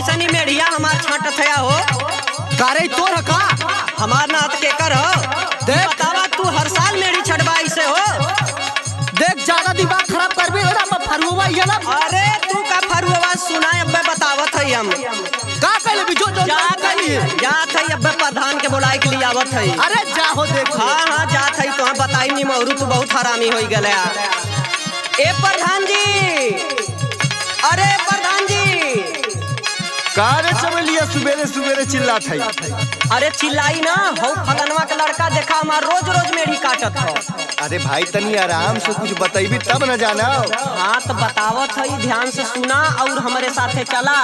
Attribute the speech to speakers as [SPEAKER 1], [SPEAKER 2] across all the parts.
[SPEAKER 1] कैसनी मेढ़िया हमार छाटत है हो।
[SPEAKER 2] कारे तोर ह का?
[SPEAKER 1] हमार नाथ के कर हो।
[SPEAKER 2] देख।
[SPEAKER 1] बतावा तू हर साल मेढ़ी छटवा ऐसे हो।
[SPEAKER 2] देख ज्यादा दिमाग खराब करबी ना हम फरुआ ये ना।
[SPEAKER 1] अरे तू का फरुआ सुना अब्बे बतावत है हम।
[SPEAKER 2] का कहले भी जो जो
[SPEAKER 1] जात
[SPEAKER 2] कहली।
[SPEAKER 1] है जात है अब्बे प्रधान के बुलाए के लिए आवत है।
[SPEAKER 2] अरे जा हो देख।
[SPEAKER 1] हाँ हाँ जात है तो बताई नी मौरू तू बहुत हरामी हो गया। ए प्रधान जी, अरे प्रधान जी।
[SPEAKER 3] का रे चमेलिया सुबेरे सुबेरे चिल्लात है?
[SPEAKER 1] अरे चिल्लाई ना हो, फलनवा के लड़का देखा हमार रोज रोज मेढ़ी काटत हो।
[SPEAKER 3] अरे भाई तनी आराम से कुछ बतैबी तब न जाना।
[SPEAKER 1] हाँ तो बतावत है, ध्यान से सुना और हमारे साथे चला।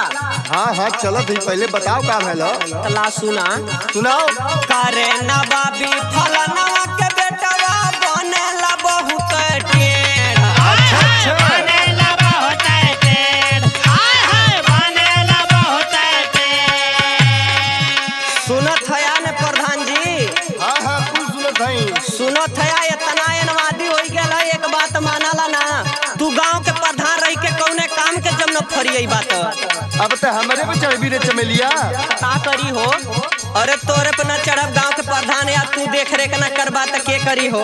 [SPEAKER 3] हाँ हाँ चलत है, पहले बताओ का भइल।
[SPEAKER 1] तला सुना।
[SPEAKER 3] सुनाओ।
[SPEAKER 1] करे ना बाबी फलनवा के बेटवा बनेला बहुत टेढ़।
[SPEAKER 3] अच्छा अच्छा।
[SPEAKER 4] बनेला बहुत टेढ़, आय हाय बनेला बहुत टेढ़।
[SPEAKER 1] सुनत है ने प्रधान जी?
[SPEAKER 3] हाँ हाँ कुल सुनत है।
[SPEAKER 1] सुनत है इतना एनवादी हो गेल है, एक बात मानाला ना तू गांव के प्रधान रही के कौने काम के जब न फरियई बात।
[SPEAKER 3] अब तो हमरे पे चढ़बी रे चमेलिया।
[SPEAKER 1] का करी हो? अरे तोरे पे न चढ़ब, गांव के प्रधान या तू देख रेख न करबा त के करी हो?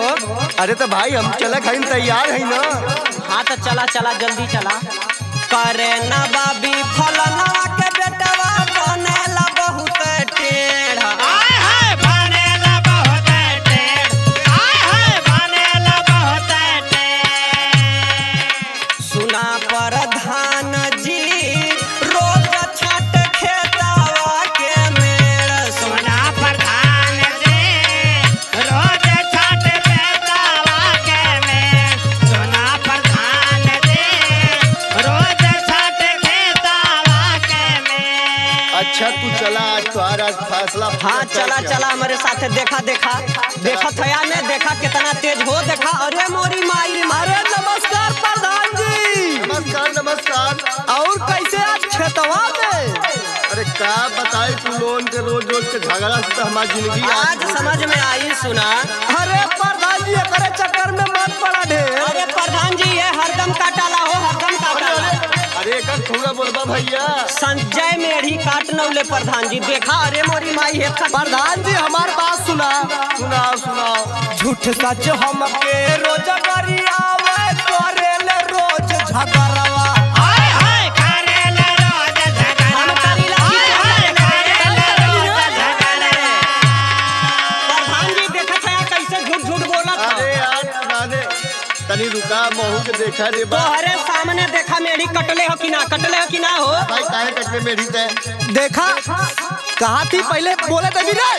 [SPEAKER 3] अरे तो भाई हम चलक हईन, तैयार है ना।
[SPEAKER 1] हाँ तो चला चला जल्दी चला। करे ना बाबी फलनवा के बेटवा बनेला बहुत टेढ़।
[SPEAKER 4] आय हाय बनेला बहुत टेढ़, आय हाय बनेला बहुत टेढ़।
[SPEAKER 1] सुना प्रधान जी रोज छाट खेतवा के मेड़।
[SPEAKER 4] सुना प्रधान जी रोज छाट बेतावा के में। सुना प्रधान जी रोज छाट खेतावा के में।
[SPEAKER 3] अच्छा तू चला, आज तुहार आज फैसला।
[SPEAKER 1] हाँ चला चला हमारे साथे, देखा देखा देखा थया ने देखा कितना तेज हो देखा। अरे मोरी माई रे मारे।
[SPEAKER 2] अरे नमस्कार प्रधान जी।
[SPEAKER 3] नमस्कार नमस्कार।
[SPEAKER 2] और कैसे आज खेतवा में?
[SPEAKER 3] अरे का बताए तू लोन के रोज रोज के झगड़ा से तो हमारी जिंदगी
[SPEAKER 1] आज समझ में आई सुना।
[SPEAKER 2] अरे प्रधान जी एकरे चक्कर में मत पड़ा ढेर।
[SPEAKER 1] अरे प्रधान जी ये हरदम काटाला हो, हरदम काटाला।
[SPEAKER 3] अरे एक थोड़ा बोलबा भैया।
[SPEAKER 1] संजय मेढ़ी काट नौले प्रधान जी देखा। अरे मोरी माई है
[SPEAKER 2] प्रधान जी हमार बात सुना।
[SPEAKER 3] सुनाओ सुनाओ।
[SPEAKER 2] झूठ सच हमके रोज गरियावे करेले रोज झगड़वा।
[SPEAKER 4] आय हाय करेला रोज झगड़ा,
[SPEAKER 1] हम करीला की
[SPEAKER 4] आय हाय करेला रोज झगड़ा।
[SPEAKER 1] प्रधान जी देखा था कैसे झूठ झूठ बोला था।
[SPEAKER 3] अरे यार नाने तनी रुका, महू के देखा रे बा।
[SPEAKER 1] तोहरे सामने देखा मेढ़ी कटले हो कि ना, कटले हो कि ना हो।
[SPEAKER 3] भाई काहे कटवे मेरी ते?
[SPEAKER 2] देखा कहा थी पहले बोले तभी रे।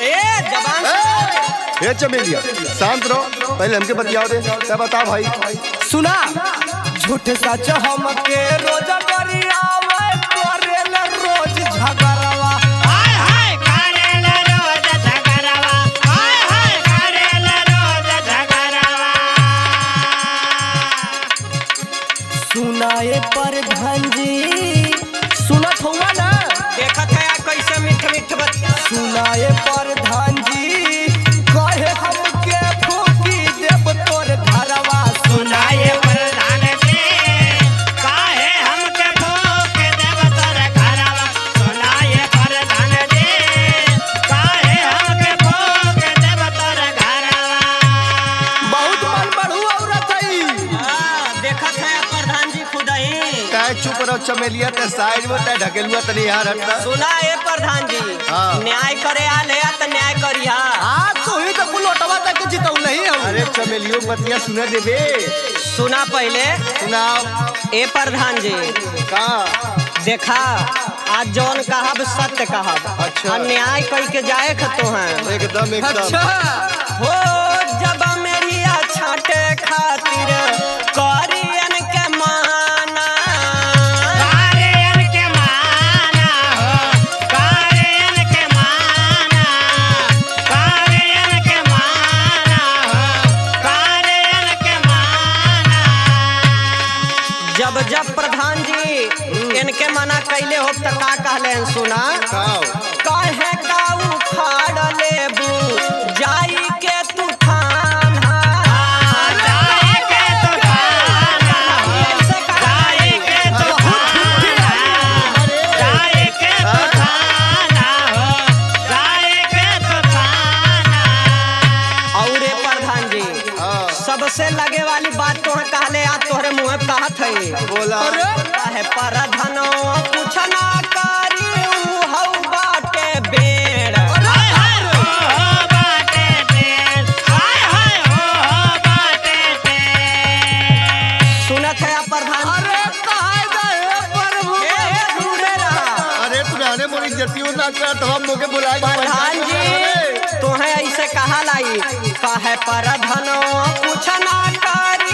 [SPEAKER 1] ए जबान से
[SPEAKER 3] ए चमेलिया शांत रहो, पहले हमके बतियाओ दे तब बता भाई।
[SPEAKER 2] सुना झूठ सच हमके रोज गरियावे करेले रोज झगड़वा।
[SPEAKER 4] आय हाय करेला रोज झगड़वा, आय हाय करेला रोज झगड़वा।
[SPEAKER 2] सुनाए प्रधान जी सुनत हुआ ना?
[SPEAKER 1] देखत है कैसे मीठ मीठ बत।
[SPEAKER 2] सुनाए प्रधान जी कहे हमके फूकी देव तोर घरवा।
[SPEAKER 4] सुनाए प्रधान जी काहे हमके फूक देव तोर घरवा। सुनाए प्रधान जी काहे हमके फूक देव तोर घरवा।
[SPEAKER 2] बहुत मन बढ़ू औरत है।
[SPEAKER 1] हाँ, देखत है प्रधान जी खुद ही।
[SPEAKER 3] काहे चुप रहो चमेलिया, ते साइड में ते ढकेलुआ तनी यार हटता।
[SPEAKER 1] सुना ए प्रधान जी।
[SPEAKER 3] हाँ।
[SPEAKER 1] न्याय करे आल है तो न्याय करिहा।
[SPEAKER 2] हाँ तू ही तो कुल ओटवा तक के जितौ नहीं हम।
[SPEAKER 3] अरे चमेलियो बतिया सुना देबे।
[SPEAKER 1] सुना पहले।
[SPEAKER 3] सुनाओ।
[SPEAKER 1] ए प्रधान जी
[SPEAKER 3] का?
[SPEAKER 1] देखा आज जौन कहब सत्य कहब।
[SPEAKER 3] अच्छा।
[SPEAKER 1] अन्याय कई के जाए खतो हैं।
[SPEAKER 3] एकदम एकदम।
[SPEAKER 2] अच्छा
[SPEAKER 1] हो जब मेरिया छाटे खातिर करियन के माना।
[SPEAKER 4] कारेन के माना हो, कारेन के माना, कारेन के माना हो, कारेन के माना।
[SPEAKER 1] जब जब प्रधान जी इनके मना कैले हो त का कहले हन सुना।
[SPEAKER 3] का?
[SPEAKER 1] कहे का उखाड़ लेबू जाई के तूफान।
[SPEAKER 4] जाए के तो थाना हो,
[SPEAKER 1] ऐसे कहा
[SPEAKER 4] जाए के तो थाना, जाए
[SPEAKER 1] बोलत है।
[SPEAKER 3] बोला।
[SPEAKER 1] काहे परधनो कुछ ना करी ऊ हौ बाटे बेड़।
[SPEAKER 4] हाय हाय हो हो बाटे टेर, हाय हाय हो हो बाटे टेर।
[SPEAKER 1] सुनत है आप प्रधान?
[SPEAKER 2] अरे काहे दे हे प्रभु।
[SPEAKER 1] ए, ए, दूरे रहा।
[SPEAKER 3] अरे तुम्हारे मोरी इज्जतियों ना कर तो हम मोके बुलाए के
[SPEAKER 1] प्रधान
[SPEAKER 3] पंचायत
[SPEAKER 1] जी
[SPEAKER 3] में।
[SPEAKER 1] तोहे ऐसे कहा लाई काहे परधनो कुछ ना करी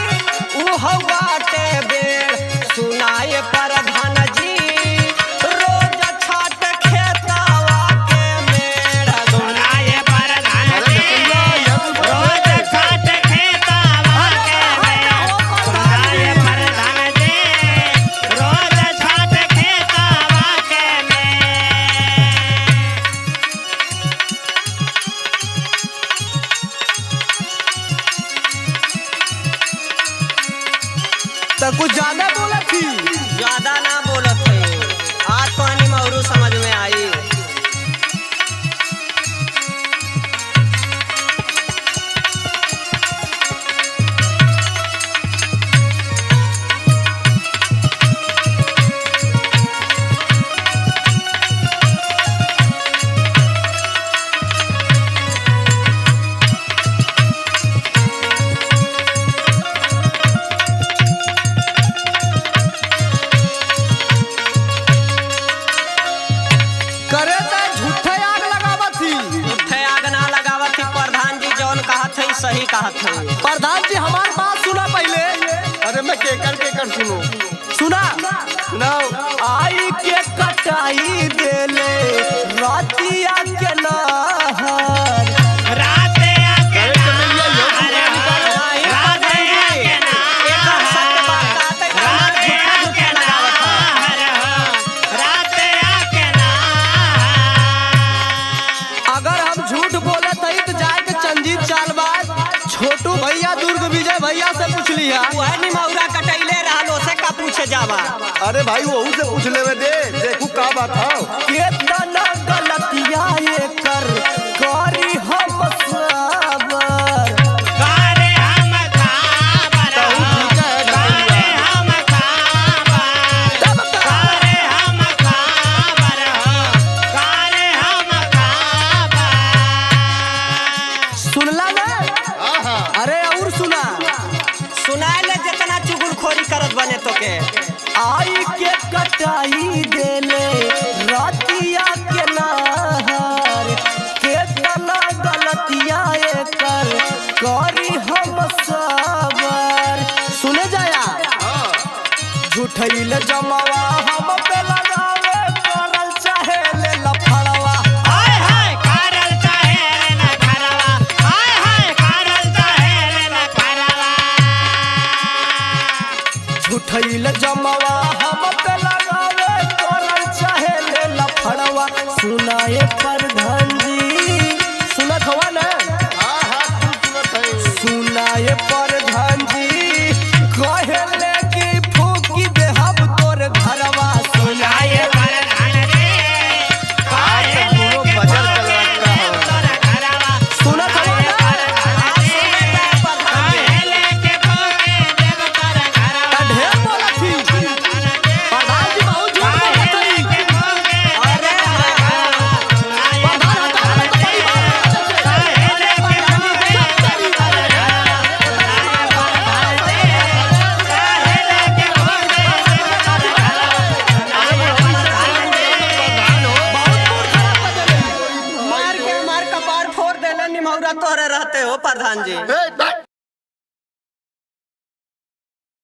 [SPEAKER 1] ऊ हौ बाटे बेड़। सुनाए प्रधान जी रोज छाट खेतावा के मेड़।
[SPEAKER 4] सुनाए प्रधान
[SPEAKER 3] अरे
[SPEAKER 4] जी,
[SPEAKER 3] ढकलुआ, यह कुल बोला
[SPEAKER 4] रोज
[SPEAKER 3] रे।
[SPEAKER 4] छाट खेतावा के मेड़। सुनाए प्रधान जी, रोज छाट खेतावा के मेड़।
[SPEAKER 2] तो कुछ ज्यादा बोला थी।
[SPEAKER 1] ज्यादा ना बोलत है, आज पानी मौरू समझ में आई।
[SPEAKER 2] करे तो झूठे आग लगावत थी।
[SPEAKER 1] उठे आग ना लगावत थी प्रधान जी, जौन कहत है सही कहत है।
[SPEAKER 2] प्रधान जी हमार बात सुना पहले।
[SPEAKER 3] अरे मैं केकर केकर सुनू?
[SPEAKER 2] सुना।
[SPEAKER 3] सुनाओ।
[SPEAKER 2] आई के कटाई देले रातिया के नहर।
[SPEAKER 4] रात आके
[SPEAKER 3] अरे चमेलिया, यह कुल
[SPEAKER 4] नाहर
[SPEAKER 3] निकालो।
[SPEAKER 1] नहीं,
[SPEAKER 4] रात
[SPEAKER 1] प्रधान जी,
[SPEAKER 4] आके
[SPEAKER 1] एकर सत्य बात कहत है,
[SPEAKER 4] रात
[SPEAKER 1] झूठा
[SPEAKER 4] आके
[SPEAKER 1] झूठा लगावत है।
[SPEAKER 4] नाहर हो, रात आके नाहर।
[SPEAKER 2] अगर हम झूठ बोले थी तो जाए के चंजीत चालबाज छोटू भैया दुर्ग विजय भैया से पूछ लिया।
[SPEAKER 1] वह निमौरा कटैले रहल ओसे का पूछे जावा।
[SPEAKER 3] अरे भाई वहू से पूछ लेवे दे, देखू का बात हो।
[SPEAKER 2] केतना गलतिया ये कर करी हम सबर।
[SPEAKER 4] कारे हम काबर
[SPEAKER 3] तहु
[SPEAKER 4] हो,
[SPEAKER 3] ठीक है,
[SPEAKER 4] कारे हम काबर,
[SPEAKER 2] तब का
[SPEAKER 4] कारे हम काबर हो, कारे हम काबर।
[SPEAKER 2] सुनला ना?
[SPEAKER 3] हाँ हाँ।
[SPEAKER 2] अरे और सुना।
[SPEAKER 1] सुनाए ले जितना चुगलखोरी करत बने तोके।
[SPEAKER 2] आई के कटाई देले रातिया के नहर। केतना गलतिया ये कर करी हम सबर। सुने जाया।
[SPEAKER 3] हाँ।
[SPEAKER 2] झूठैल जमावा हम पे लगावे करल चाहे ले लफड़वा।
[SPEAKER 4] हाय हाय कारल चाहे न खरवा, हाय हाय कारल चाहे न खरवा।
[SPEAKER 2] झूठैल जमावा हम पे लगावे करल चाहे ले लफड़वा। सुनाए प्रधान जी सुनत हवा ना?
[SPEAKER 3] हाँ हाँ तू सुनत है।
[SPEAKER 2] सुनाए प्रधान जी कहेले कि फूकी देहब तोर घरवा।
[SPEAKER 4] सुनाए प्रधान जी, काहे
[SPEAKER 3] दोनों
[SPEAKER 4] लेके
[SPEAKER 3] बजर
[SPEAKER 4] फूके
[SPEAKER 3] चलत का
[SPEAKER 4] देव
[SPEAKER 3] हवा।
[SPEAKER 4] तोर घरवा।
[SPEAKER 2] सुनत हवा ना?
[SPEAKER 1] हाँ, सुने जाए प्रधान जी।
[SPEAKER 4] काहे लेके फूके देव तोर घरवा।
[SPEAKER 2] का ढेर बोलत थी प्रधान जी, बहुत झूठ बोलत थी।
[SPEAKER 1] अरे हाँ, हाँ।
[SPEAKER 2] प्रधान हटा दे तो बड़ी बात हो। बहुत मूड खराब कर देले।
[SPEAKER 1] मार के मार कपार फोड़ देले निमौरा तोरे रहते हो प्रधान जी।
[SPEAKER 3] ए, बैठ।